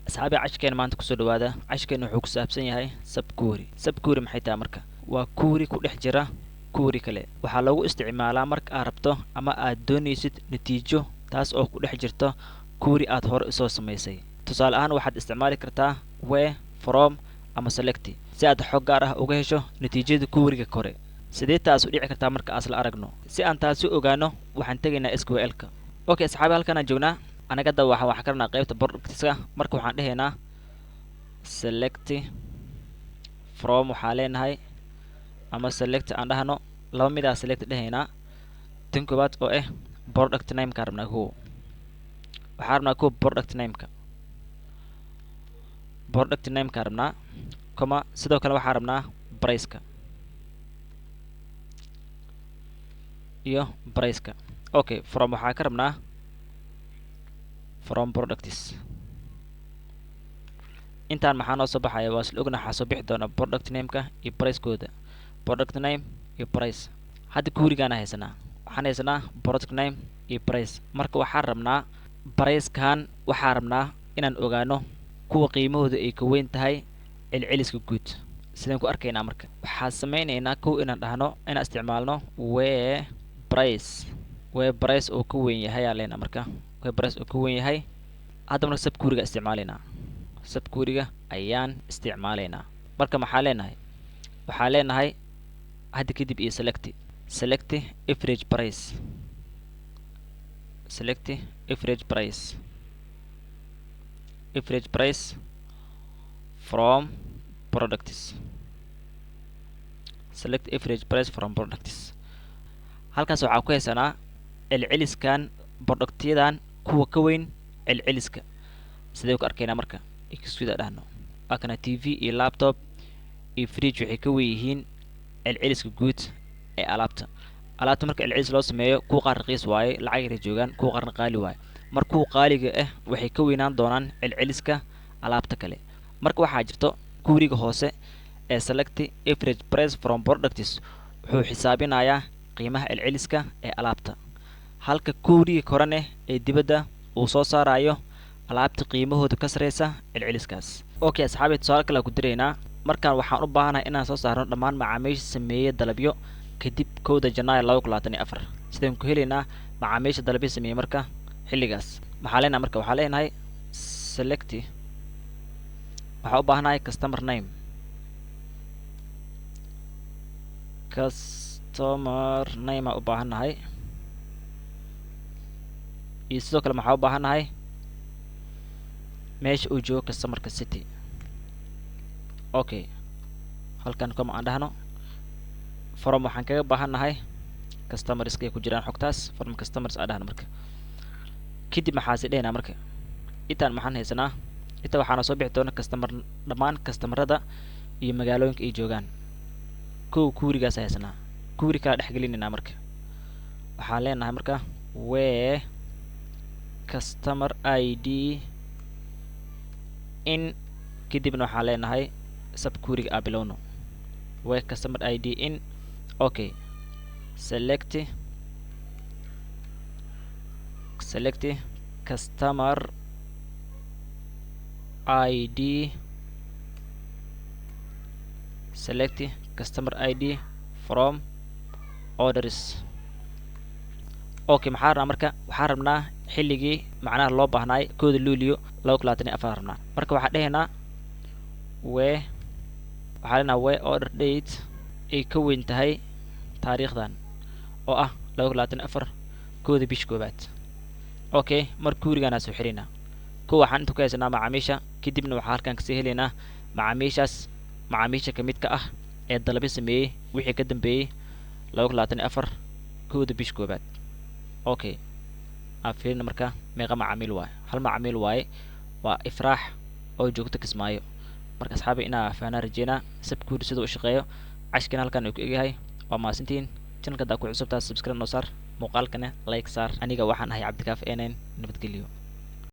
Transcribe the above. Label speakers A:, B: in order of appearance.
A: Asxaabi, cashkeena maanta kusoo dhawaada. Cashkeena wuxuu ku saabsan yahay subquery. Subquery maxay tahay marka? Waa query ku dhex jira query kale. Waxaa loogu isticmaalaa marka aad rabto ama aad doonaysid natiijo taas oo ku dhex jirto query aad hore usoo samaysay. Tusaale ahaan, waxaad isticmaali kartaa where, from ama select si aad xog gaar ah uga hesho natiijada queryga kore. Sidee taas u dhici kartaa marka asla aragno? Si aan taasi ogaano, waxaan tegaynaa SQL-ka. Okay asxaabi, halkan aan joognaa. Anaga hadda waxaan ka rabnaa qaybta productska. Marka waxaan dhehaynaa select from, waxaa leenahay ama select aan dhahno, laba midaa select dhehaynaa. Tan koowaad oo ah product name-ka rabnaa kow. Waxaa rabnaa kow product name-ka, product name-ka rabnaa, comma, sidoo kale waxaa rabnaa price-ka iyo price-ka. Okay, from waxaa ka rabnaa from products. Intaan maxaa noo soo baxaya? Waa isla ogna, waxaa soo bixi doona product name-ka iyo price-kooda, product name iyo price. Hadda querygaana haysanaa, waxaan haysanaa product name iyo price. Marka waxaan rabnaa price-kan, waxaa rabnaa inaan ogaano kuwa qiimahooda ay ka weyn tahay celceliska guud. Sideen ku arkaynaa marka? Waxaa sameynaynaa kow inaan dhahno, inaan isticmaalno where price, where price oo ka weyn yahay aa leenaa. Marka where price oo ka weyn yahay, hadda marka subqueryga isticmaalaynaa, subqueryga ayaan isticmaalaynaa. Marka maxaa leenahay? Waxaa leenahay hadda kadib iyo select, select average price, select average price, average price from products, select average price from products. Halkaas waxaa ku haysanaa celceliskan productyadan kuwa ka weyn celceliska. Sidee ku arkaynaa marka? Execute dhahno. Waa kana, TV iyo laptop iyo fridge waxay ka weyn yihiin celceliska guud ee alaabta. Alaabta marka celcelis loo sameeyo, kuwa qaar raqiis waaye, lacag yara joogaan, kuwa qaarna qaali waaye. Mar kuwa qaaliga ah waxay ka weynaan doonaan celceliska alaabta kale. Marka waxaa jirto queryga hoose ee select average price from products wuxuu xisaabinayaa qiimaha celceliska ee alaabta, halka queryga korane ee dibadda uu soo saarayo alaabta qiimahooda ka sareysa celceliskaas. Okay asxaabi, tusaale kale ku diraynaa. Markaan waxaan u baahanahay inaan soo saarno dhammaan macaamiisha sameeyey dalabyo kadib 1-da Janaayo 2024. Sidaan ku helaynaa macaamiisha dalabyo sameeyey marka xilligaas? Maxaa leenahay marka? Waxaa leenahay select, waxaa u baahanahay customer name, customer name aa u baahannahay, iyo sidoo kale maxaa u baahannahay? Meesha uu joogo customerka, city. Okay, halkan comma aan dhahno. From waxaan kaga baahannahay customers ay ku jiraan xogtaas, from customers aan dhahno. Marka kadib maxaasi dhehnaa marka? Intaan maxaan haysanaa? Inta waxaana soo bixi doona customer, dhammaan customerada iyo magaalooyinka ay joogaan. Kow querygaas haysanaa, query kala dhex gelinaynaa. Marka waxaan leenahay marka where customer ID in, kadibna waxaan leenahay subqueryga aa bilowno, where customer ID in. Okay, select, select customer ID, select customer ID from orders. Okay, maxaa rabnaa marka? Waxaan rabnaa xilligii macnaha loo baahnaay, 1-da Luulio 2024 rabnaa. Marka waxaan dhehaynaa where, waxaa leenahay where order date ay ka weyn tahay taariikhdan oo ah 2024 1-da bisha 1. Okay, mar querygaanaa soo xiraynaa. Kow waxaan inta ku haysanaa macaamiisha, kadibna waxaa halkan kasii helaynaa macaamiishaas, macaamiisha ka mid ka ah ee dalabyo sameeyey wixii ka dambeeyey 2024 1-da bisha 1. Okay, aan fiirina marka meeqa macaamiil waaye. Hal macaamiil waaye, waa Ifraax oo joogto Kismaayo. Marka asxaabi, inaa fahnaa rajeynaa subquery siduu u shaqeeyo. Cashkina halkan uu ku egyahay. Waa mahadsantihiin. Channelka haddaa ku cusubtaa, subscribe noo saar, muuqaalkana like saar. Aniga waxaan ahay Cabdikaafi enen. Nabadgelyo.